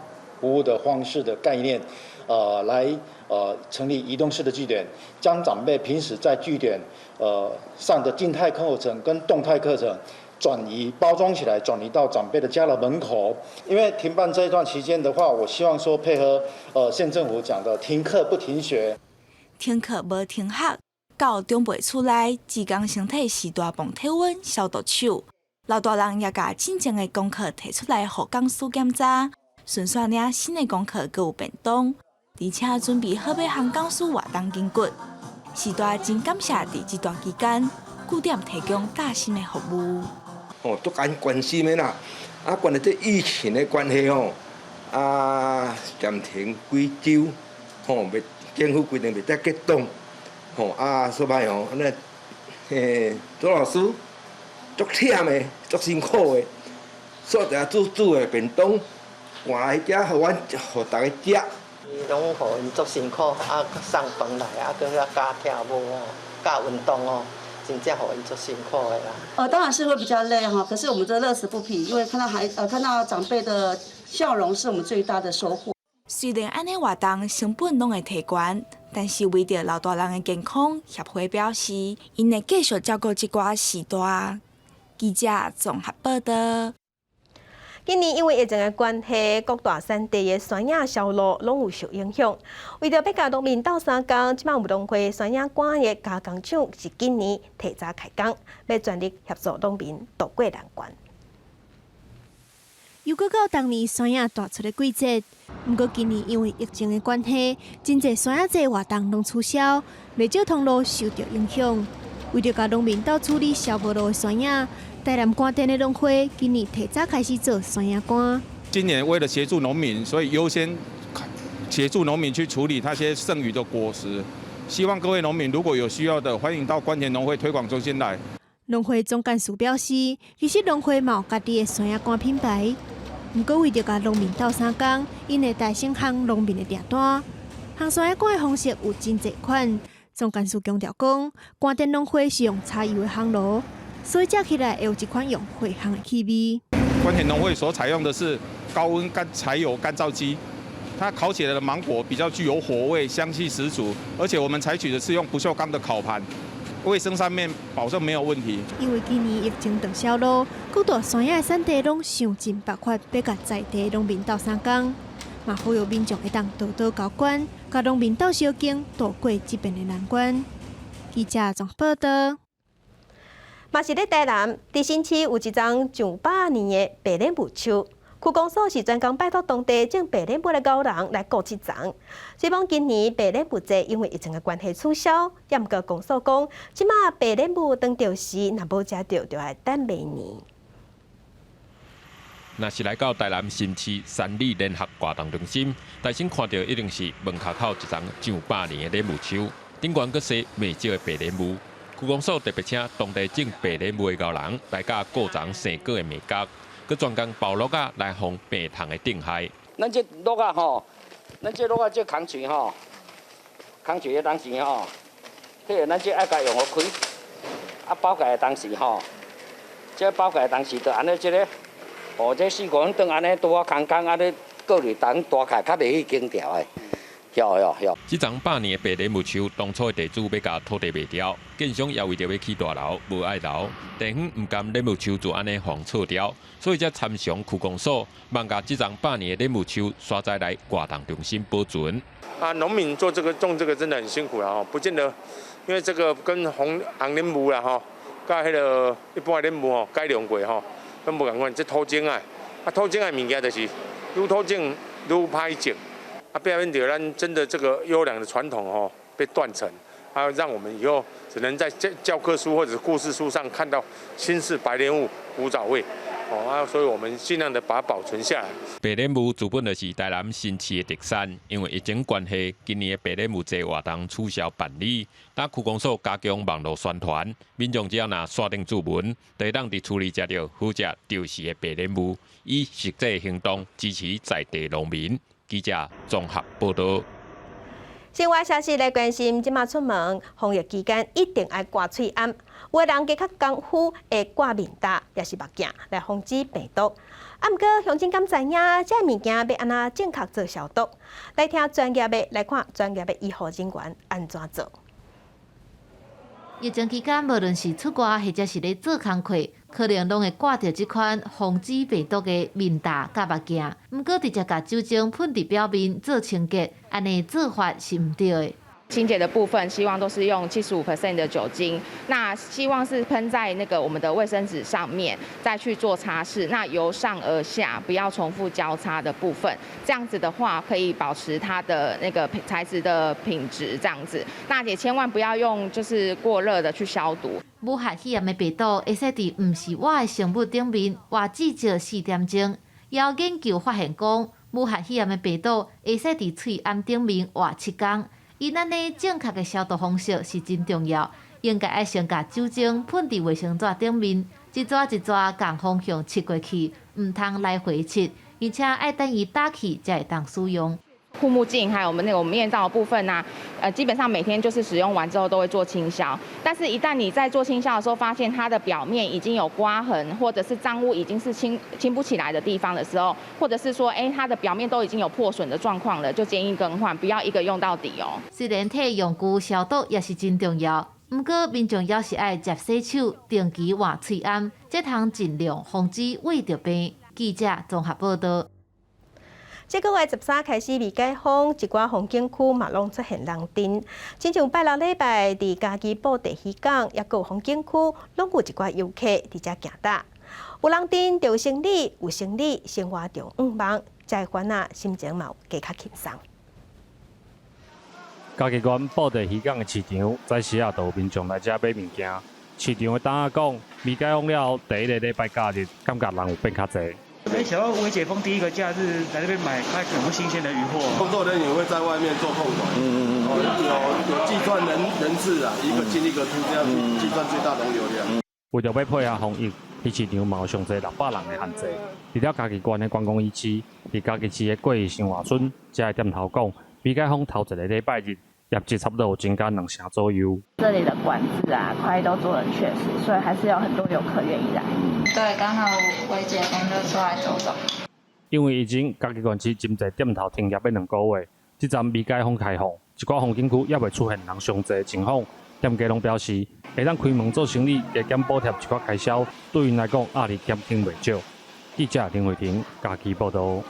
服務的方式的概念，來成立移動式的據點，將長輩平時在據點上的靜態課程跟動態課程轉移包裝起來，轉移到長輩的家的門口。因為停辦這一段期間的話，我希望說配合縣政府講的停課不停學。停課無停學，到長輩厝內，志工先替序大磅體溫消毒手，老大人也共進前的功課提出來，予講師檢查，順紲領新的功課，閣有便當，而且準備好欲和講師活動筋骨。時代真感謝佇這段期間，據點提供貼心的服務。哦，足關關心的啦，啊，關於這疫情的關係吼，啊，暫停幾週，吼，袂政府規定袂得激動，吼，啊，說擺吼，按呢，嘿，周老師足忝的，足辛苦的，煞定煮煮的便當，趕來遮予阮，予大家食。攏予𪜶足辛苦，啊，送飯來，啊，閣遐教跳舞哦，教運動哦，真正予𪜶足辛苦的啦。當然是會比較累哈，可是我們這樂此不疲，因為看到長輩的笑容，是我們最大的收穫。雖然按呢活動成本攏會提懸，但是為著老大人的健康，協會表示，𪜶會繼續照顧這寡序大。記者綜合報道。今年因為疫情的關係，各大產地的酸葉銷路攏有受影響。為著欲共農民鬥相共，這擺有農會酸葉乾的加工廠是今年提早開工，欲全力協助農民渡過難關。又閣到當年酸葉大出的季節，毋過今年因為疫情的關係，真濟酸葉節活動攏取消，袂少通路受著影響。為著共農民鬥處理銷無路的酸葉，台南官田的農會今年提早開始做酸葉乾。今年為了協助農民，所以優先協助農民去處理那些剩餘的果實。希望各位農民如果有需要的，歡迎到官田農會推廣中心來。農會總幹事表示，其實農會嘛有家己的酸葉乾品牌，毋過為著共農民鬥相共，𪜶會代先烘農民的訂單。烘酸葉乾的方式有真濟款。總幹事強調講，官田農會是用柴油的烘爐，所以食起來會有一款用火烘的氣味。官田農會所採用的是高溫乾柴油乾燥機，它烤起來的芒果比較具有火味，香氣十足。而且我們採取的是用不鏽鋼的烤盤，衛生上面保證沒有問題。因為今年疫情斷銷路，各大酸葉的產地攏想盡辦法，欲共在地農民鬥相共，嘛呼籲民眾會當多多交關，共農民鬥相共渡過這遍的難關。記者綜合報道。嘛是佇台南，佇新市有一叢上百年的白蓮霧樹，區公所是專工拜託當地種白蓮霧的高人來顧這叢。雖講今年白蓮霧節因為疫情的關係取消，也毋過公所講，這馬白蓮霧當著時，若無食著，就愛等明年。若是來到台南新市三里聯合活動中心，頭先看著一定是門跤口一叢上百年的蓮霧樹，頂懸閣生袂少的白蓮霧。區公所特別請當地種白蓮霧的高人來佮顧叢生果的芽角，閣專工包蒽仔來防病蟲的凍害。咱這蒽仔吼，咱這蒽仔這空喙吼，空喙的當時吼，彼個咱這愛共用予開，啊包蓋的當時吼，這包蓋的當時就按呢這个，哦這四五分當按呢拄仔空空按呢過濾當大開，較袂去經條的。有有有。這叢百年的白蓮霧樹，當初的地主欲共土地賣掉，建商也為著欲起大樓，無愛留，地方毋甘蓮霧樹就按呢予錯掉，所以才參詳區公所，望共這叢百年的蓮霧樹徙栽來活動中心保存。啊，農民做這個種這個真的很辛苦啦，吼，不見得，因為這個跟紅紅蓮霧啦，吼，佮彼个一般的蓮霧吼改良過吼，攏無仝款，這土種啊，啊土種的物件就是愈土種愈歹種。啊，避免著咱真的這個優良的傳統吼被斷層，啊，讓我們以後只能在教科書或者故事書上看到新式白蓮霧古早味，哦啊，所以我們盡量的把它保存下來。白蓮霧自本就是台南新市的特產，因為疫情關係，今年的白蓮霧節活動取消辦理。但區公所加強網路宣傳，民眾只要若線頂注文，就會當佇厝裡食著好食著時的白蓮霧，以實際行動支持在地農民。記者綜合報道。新聞消息來關心，這馬出門防疫期間一定愛掛喙罨。有的人加較功夫會掛面罩，抑是目鏡來防止病毒。啊，毋過鄉親敢知影，這物件欲按怎正確做消毒？來聽專業的，來看專業的醫護人員按怎做。疫情期間，無論是出外或者是咧做工課，可能攏會掛著這款防止病毒的面罩佮目鏡。毋過，直接共酒精噴佇表面做清潔，按呢做法是毋對的。清潔的部分，希望都是用75% 的酒精。那希望是噴在那個我們的衛生紙上面，再去做擦拭。那由上而下，不要重複交叉的部分。這樣子的話，可以保持它的那個材質的品質。這樣子，那也千萬不要用就是過熱的去消毒。武漢肺炎的病毒會使佇毋是活的生物頂面活至少4點鐘。也有研究發現講，武漢肺炎的病毒會使佇喙罨頂面活7工。𪜶按呢正確的消毒方式是真重要，應該愛先共酒精噴佇衛生紙頂面，一撮一撮仝方向拭過去，毋通來回拭，而且愛等伊焦去才會當使用。護目鏡還有我們那個面罩的部分呢，基本上每天就是使用完之後都會做清消。但是，一旦你在做清消的時候，發現它的表面已經有刮痕，或者是髒污已經是清清不起來的地方的時候，或者是說，它的表面都已經有破損的狀況了，就建議更換，不要一個用到底哦。雖然替用具消毒也是真重要，毋過民眾猶是愛捷洗手，定期換喙罨，這通盡量防止穢著病。記者綜合報道。這個月13開始未解封，一寡風景區嘛攏出現人陣。親像拜六禮拜，佇嘉義布袋漁港，抑閣有風景區，攏有一寡遊客佇遮行搭。有人陣就有生理，有生理，生活中向望，才會煩惱，心情嘛有加較輕鬆。嘉義縣布袋漁港的市場，早時仔就有民眾來遮買物件。市場的擔仔講，未解封了後，第一个禮拜假日，感覺人有變較濟。沒想到未解封第一個假日來這邊買，看有沒有新鮮的魚貨。工作人員會在外面做控管，有計算人次啊，一個進一個出，這樣計算最大容流量。為著欲配合防疫，魚市場嘛有上濟600人的限制。除了嘉義縣的觀光魚市，佇嘉義市的過魚生活村，遮的店頭講，未解封頭一个禮拜日，業績差不多有增加2成左右。這裡的管制啊，快都做得確實，所以還是有很多遊客願意來。對，剛好未解封就出來走走。因為疫情，嘉義縣市真濟店頭停業欲2個月，這陣未解封開放，一寡風景區猶未出現人傷濟的情況。店家攏表示，會當開門做生意，加減補貼一寡開銷，對𪜶來講壓力減輕袂少。記者林慧婷嘉義報導。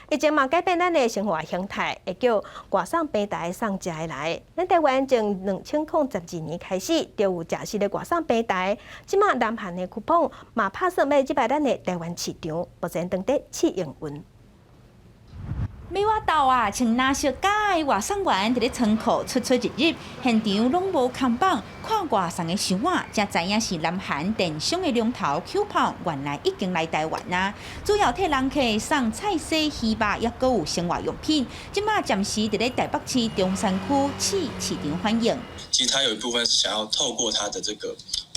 疫情嘛改變咱的生活形態，會叫外送平台送食的來。咱台灣從2012年開始，就有食食的外送平台。這馬南韓的 Coupang 嘛拍算欲入來咱的台灣市場，目前正佇試營運。欲倚鬥啊，穿藍色甲的外送員佇咧倉庫出出入入，現場攏無扛棒，看外送的箱仔，才知影是南韓電商的龍頭 Coupang 原來已經來台灣啊。主要替人客送菜蔬、魚肉，抑閣有生活用品。這馬暫時佇咧台北市中山區試市場反應。其實他有一部分是想要透過他的這個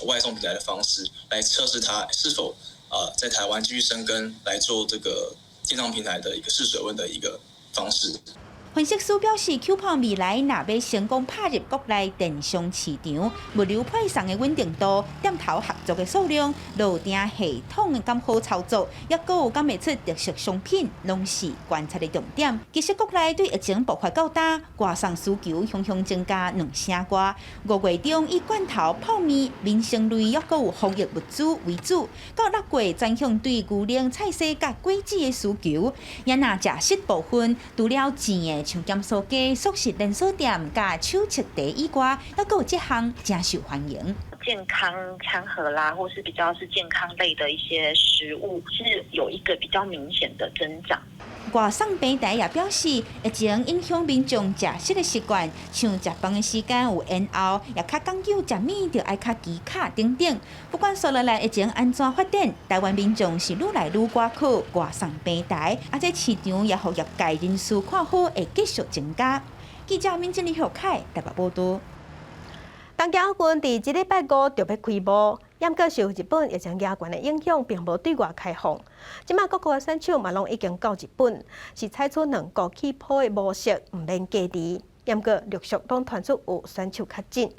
外送平台的方式，來測試他是否在台灣繼續深耕，來做這個電商平台的一個試水溫的一個方式。分析師表示，Coupang 未來若欲成功拍入國內電商市場，物流配送的穩定度、店頭合作的數量、落訂系統敢好操作，抑閣有敢會出特色商品，攏是觀察的重點。其實國內對疫情爆發到今，外送需求雄雄增加2成外。5月中以罐頭、泡麵、民生類，抑閣有防疫物資為主。到6月轉向對牛奶、菜蔬佮果子的需求。也若食食部分，除了甜的，像鹹酥雞、速食連鎖店、佮手搵茶以外，抑閣有這項誠受歡迎。健康餐盒啦，或是比較是健康類的一些食物，是有一個比較明顯的增長。外送平台也表示，疫情影響民眾食食的習慣，像食飯的時間有延後，也較講究食物著愛較飢巧等等。不管紲落來疫情按怎發展，台灣民眾是愈來愈倚靠外送平台，啊，這市場也予業界人士看好，會繼續增加。記者閔靜麗、何凱台北報導。東京奧運佇這禮拜五就欲開幕，毋過受日本疫情嚴峻的影響，並無對外開放。這馬各國的選手嘛，攏已經到日本，是採取兩國起跑的模式，毋免隔離。毋過陸續攏傳出有選手確診。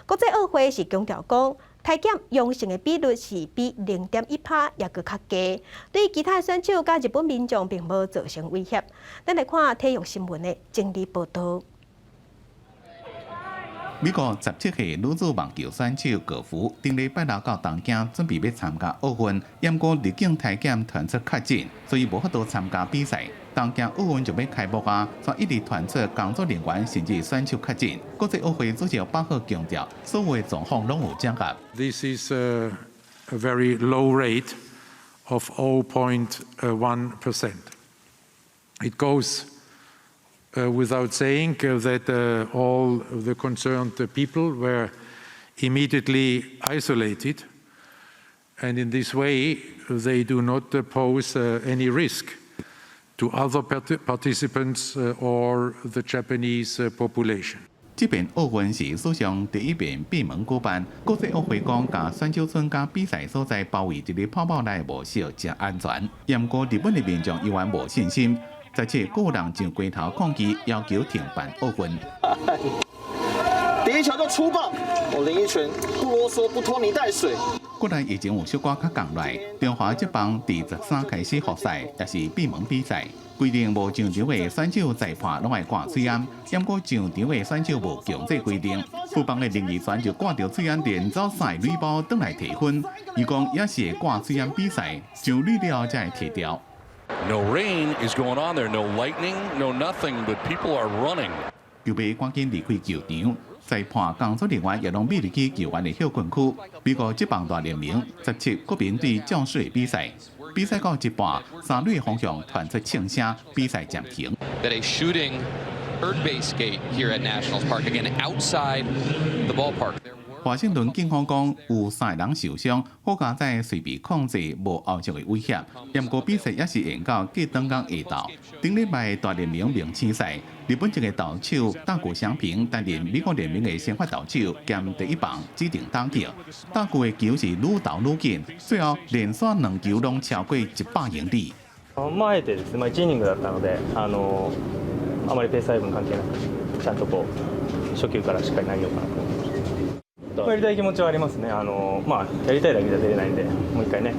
國際奧會是強調講，篩檢陽性的比率是比0.1趴，猶閣較低，對其他選手佮日本民眾並無造成威脅。咱來看體育新聞的整理報導。美國17歲女子網球選手戈芙，頂禮拜六到東京準備欲參加奧運，毋過入境體檢傳出確診，所以無法度參加比賽。東京奧運就欲開幕啊，煞一直傳出工作人員甚至選手確診。國際奧會主席巴赫強調，所有狀況攏有掌握。 This is a very low rate of 0.1%. It goes without saying that all the concerned people were immediately isolated, and in this way they do not pose any risk to other participants or the Japanese population. 這遍奧運是史上第一遍閉門舉辦，國際奧會講，共選手村佮比賽所在包圍一个泡泡內模式誠安全。毋過日本的民眾依然無信心，17閣有人上街頭抗議，要求停辦奧運。第一球就出棒，我林益全不囉嗦，不拖泥帶水。國內疫情有小可較降落，中華職棒佇13開始復賽，也是閉門比賽。規定無上場的選手裁判攏愛掛喙罨，毋過上場的選手無強制規定。富邦的林益全就掛著喙罨連走三壘包轉來提分。伊講也是會掛喙罨比賽，上壘了才會脫掉。 No rain is going on there, no lightning, no nothing, but people are running. 球迷趕緊離開球場，裁判工作人員也攏避入去球員的歇睏區。美國職棒大聯盟17國民隊教士的比賽，比賽到一半，三壘方向傳出槍聲，比賽暫停。 That a shooting third base gate here at Nationals Park, again outside the ballpark. 華盛頓警方講有三个人受傷，好佳哉隨被控制，無後續的威脅。毋過比賽也是延到隔當天下晝。頂禮拜大聯盟明星賽，日本籍的投手大谷翔平擔任美國聯盟的先發投手兼第一棒指定打擊。大谷的球是愈投愈緊，最後連續兩球攏超過100英里。まああえてですね、まあ1イニングだったので、あまりペース配分関係なく、ちゃんとこう初球からしっかり投げようかなと思いました。やりたい気持ちはありますね。まあやりたいだけじゃ出れないんで、もう一回ね、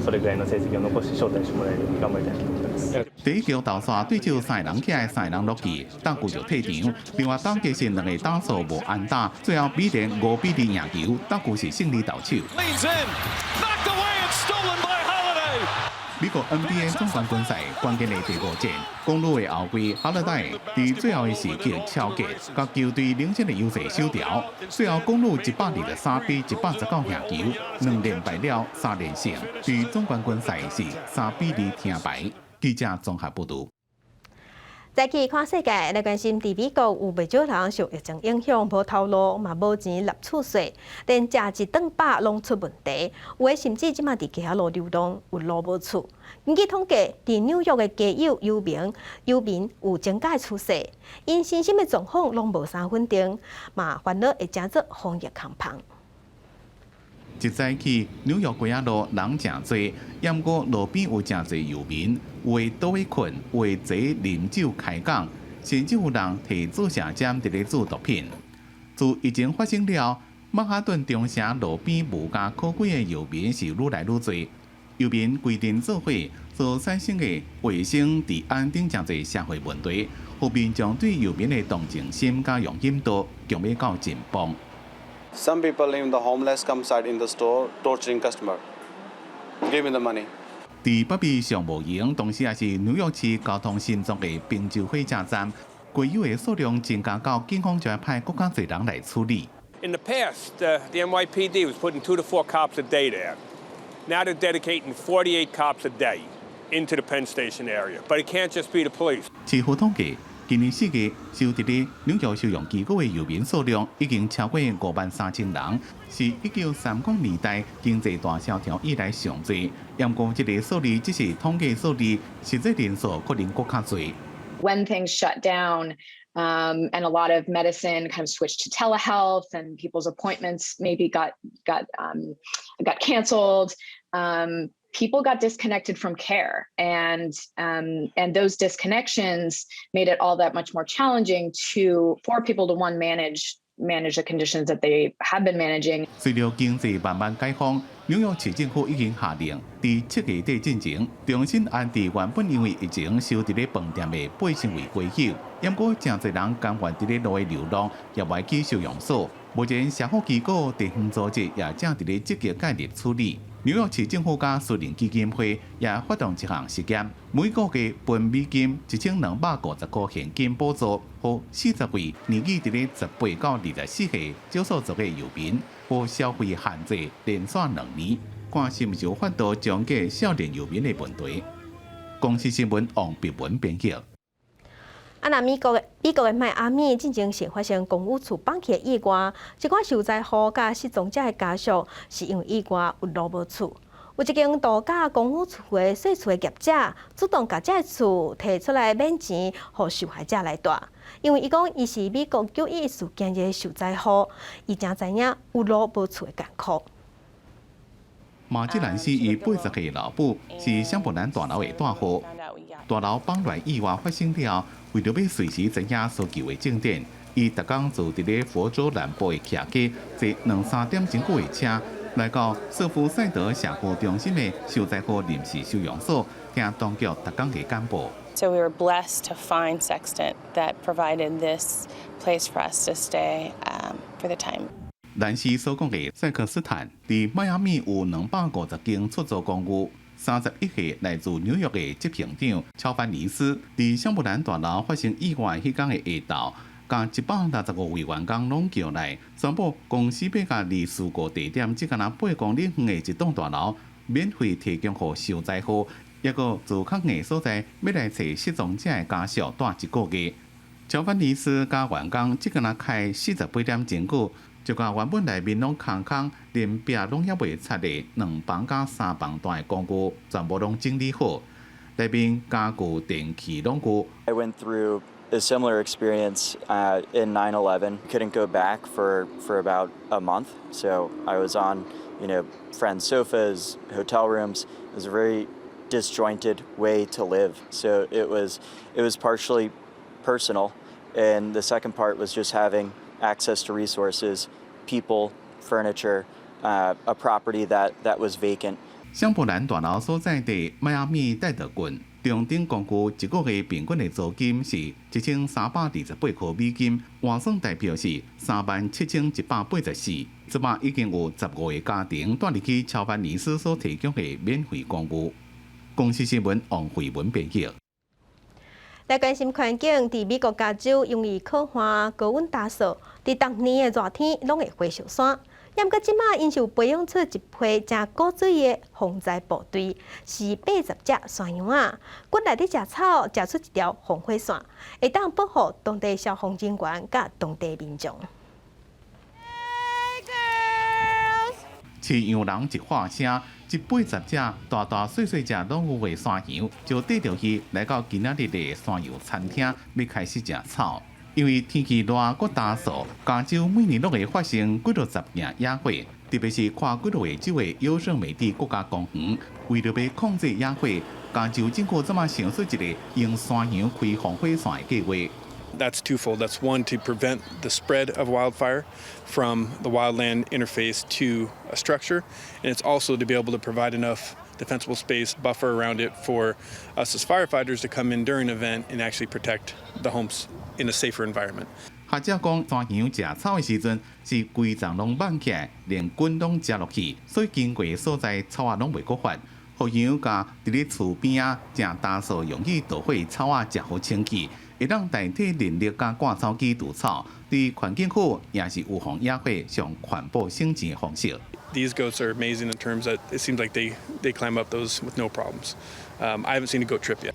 それぐらいの成績を残して招待してもらえるように頑張りたいなと思ってます。第一球投紲對手三个人起來，三个人落去，大谷就退場。另外當繼是兩个打數無安打，最後比連5比2贏球，大谷是勝利投手。 Leans in, knocked away and stolen by Holiday. 美國 NBA 總冠軍賽關鍵的第五戰，公鹿的後衛哈勒代佇最後的時刻抄截，共球隊領先的優勢守牢。最後公鹿123比119贏球，兩連敗了三連勝，佇總冠軍賽是3比2聽牌。記者綜合報導。再去看世界，來關心佇美國有袂少人受疫情影響，無頭路嘛無錢納厝稅，連食一頓飽攏出問題。有的甚至這馬佇街仔路流浪，有路無厝。根據統計，佇紐約的街友遊民有增加的趨勢，𪜶身心的狀況攏無啥穩定，嘛煩惱會成做防疫空棚。一早起，紐約街仔路人誠濟，毋過路邊有誠濟遊民，有的倒位睏，有的坐啉酒開講，甚至有人提注射針佇咧注毒品。自疫情發生了，曼哈頓中城路邊無家可歸的遊民是愈來愈濟。遊民規陣做伙所產生的衛生、治安等誠濟社會問題，予民眾對遊民的同情心佮容忍度強欲到盡崩。 Some people in the homeless come side in the store torturing customer. Give me the money. 佇北碚上無閒，同時也是紐約市交通心臟的賓州火車站，街友的數量增加到警方就愛派閣較濟人來處理。 In the past, the NYPD was putting 2 to 4 cops a day there. Now they're dedicating 48 cops a day into the Penn Station area. But it can't just be the police. 市府統計，今年4月收佇咧紐約收容機構的遊民數量已經超過53,000人，是1930年代經濟大蕭條以來上濟。毋過這个數字只是統計數字，實際人數可能閣較濟。 When things shut down, and a lot of medicine kind of switched to telehealth, and people's appointments maybe got canceled. People got disconnected from care, and those disconnections made it all that much more challenging to for people to one manage the conditions that they have been managing. 隨著經濟慢慢解封，紐約市政府已經下令，佇7月底進前重新安置原本因為疫情收佇咧飯店的80位街友。毋過，誠濟人甘願佇咧路的流浪，也袂去收容所。目前社福機構、地方組織也正佇咧積極介入處理。紐約市政府佮私人基金會也發動一項實驗，每個月分美金1250塊現金補助，予40位年紀佇咧18到24歲少數族的遊民，無消費限制，連續2年，看是毋是有法度終結少年遊民的問題。公視新聞王碧文編譯。啊，若美國的邁阿密進前是發生公寓厝崩去的意外，一寡受災戶佮失蹤者的家屬是因為意外有路無厝，有一間度假公寓厝的細厝的業者主動共這个厝提出來免錢，予受害者來蹛，因為伊講伊是美國911事件的受災戶，伊誠知影有路無厝的艱苦。馬吉蘭斯伊80歲老母是香伯蘭大樓的住戶，大樓崩落意外發生了後，為著欲隨時知影搜救的進展，伊逐工坐佇咧佛州南部的徛家，坐兩三點鐘久的車，來到瑟夫賽德社區中心的受災戶臨時收容所，聽當局逐工的簡報。 So we were blessed to find Sextant that provided this place for us to stay for the time. 蘭西所講的塞克斯坦，佇邁阿密有250間出租公寓。31歲來自紐約的執行長喬凡尼斯，佇香布蘭大樓發生意外彼工的下晝，共165位員工攏叫來，宣布公司欲共離事故地點只干焦8公里遠的一棟大樓免費提供予受災戶，抑閣做較硬所在，欲來揣失蹤者的家屬蹛一個月。喬凡尼斯佮員工只干焦開48點鐘久，就共原本內面攏空空，連壁攏猶未拆的兩房佮三房大的公寓，全部攏整理好，內面家具、電器攏有。 I went through a similar experience in 9/11. Couldn't go back for about a month, so I was on friends' sofas, hotel rooms. It was a very disjointed way to live. So it was partially personal, and the second part was just having access to resources, people, furniture, a property that was vacant. 香布蘭大樓所在地邁阿密戴德郡中等公寓一個月平均的租金是1328塊美金，換算台幣是37,184。這擺已經有15個家庭蹛入去喬凡尼斯所提供的免費公寓。公視新聞王慧文編譯。來關心環境，佇美國加州，因為可旱高溫乾燥，佇逐年的熱天攏會火燒山。毋過這馬𪜶就培養出一批誠古錐的防災部隊，是80隻山羊仔，骨力佇食草，食出一條防火線，會當保護當地消防人員佮當地民眾。 Hey girls! 飼羊人一喊聲，這80隻大大細細隻攏有的山羊，就綴著去來到今仔日的山羊餐廳，欲開始食草。因為天氣熱閣乾燥，加州每年攏會發生幾落十件野火，特別是跨幾落個州的優勝美地國家公園，為著欲控制野火，加州政府這馬想出一個用山羊開防火線的計劃。 That's twofold. That's one, to prevent the spread of wildfire from the wildland interface to a structure, and it's also to be able to provide enough defensible space buffer around it for us as firefighters to come in during an event and actually protect the homes in a safer environment. 學者講，山羊食草的時陣是規叢攏挽起來，連根攏食落去，所以經過的所在草仔攏袂閣發。予羊共佇咧厝邊仔誠焦燥容易著火的草仔食予清氣，會當代替人力佮割草機除草，對環境好，也是預防野火上環保省錢的方式。 These goats are amazing in terms that it seems like they climb up those with no problems. I haven't seen a goat trip yet.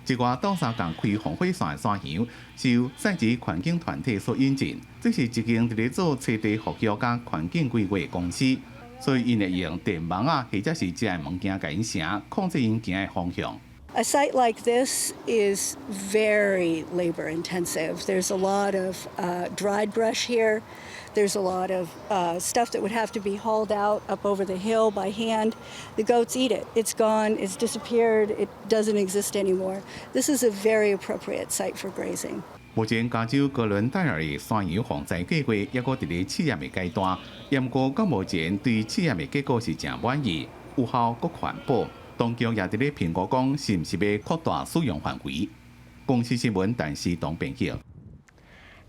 這個鬥相共開防火線的山羊，是由賽吉環境團體所引進，這是一間佇咧做棲地復育佮環境規劃的公司，所以𪜶會用電網仔或者是遮的物件共𪜶繩控制𪜶行的方向。 A site like this is very labor intensive. There's a lot of dried brush here. There's a lot of stuff that would have to be hauled out up over the hill by hand. The goats eat it. It's gone. It's disappeared. It doesn't exist anymore. This is a very appropriate site for grazing. 目前加州哥倫戴爾的山羊防災計劃猶閣佇咧試驗的階段，毋過到目前對試驗的結果是誠滿意，有效閣環保。當局也佇咧評估講，是毋是欲擴大使用範圍。公視新聞，陳思東編譯。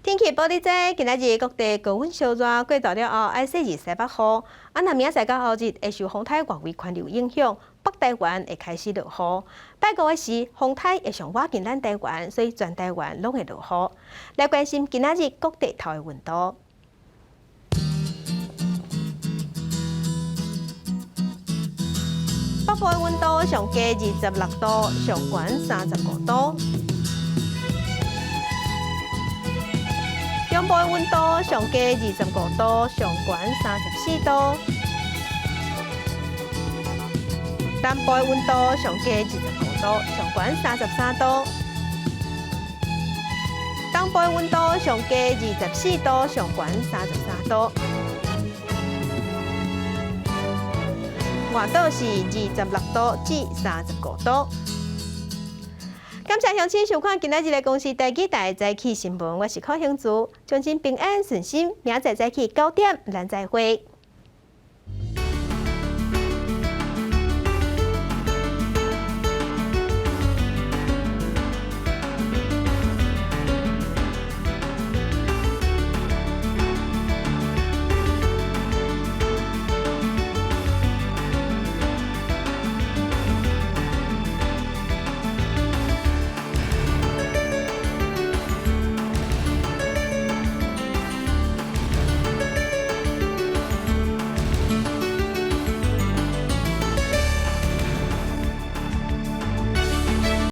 天氣報你知，今仔日各地高溫燒熱，過晝了後愛細日西北風。啊，若明仔載到後日會受風颱外圍環流影響，北台灣會開始落雨。拜五的時，風颱會上倚近咱台灣，所以全台灣攏會落雨。來關心今仔日各地頭的溫度。北部的溫度上低26度，上懸35度。中部的溫度上低25度，上懸34度。南部的溫度上低25度，上懸33度。東部的溫度上低24度，上懸33度。外島是26度至35度。感謝鄉親收看今仔日的公視台語台早起新聞，我是柯興珠，祝恁平安順心，明仔載早起9點，咱再會。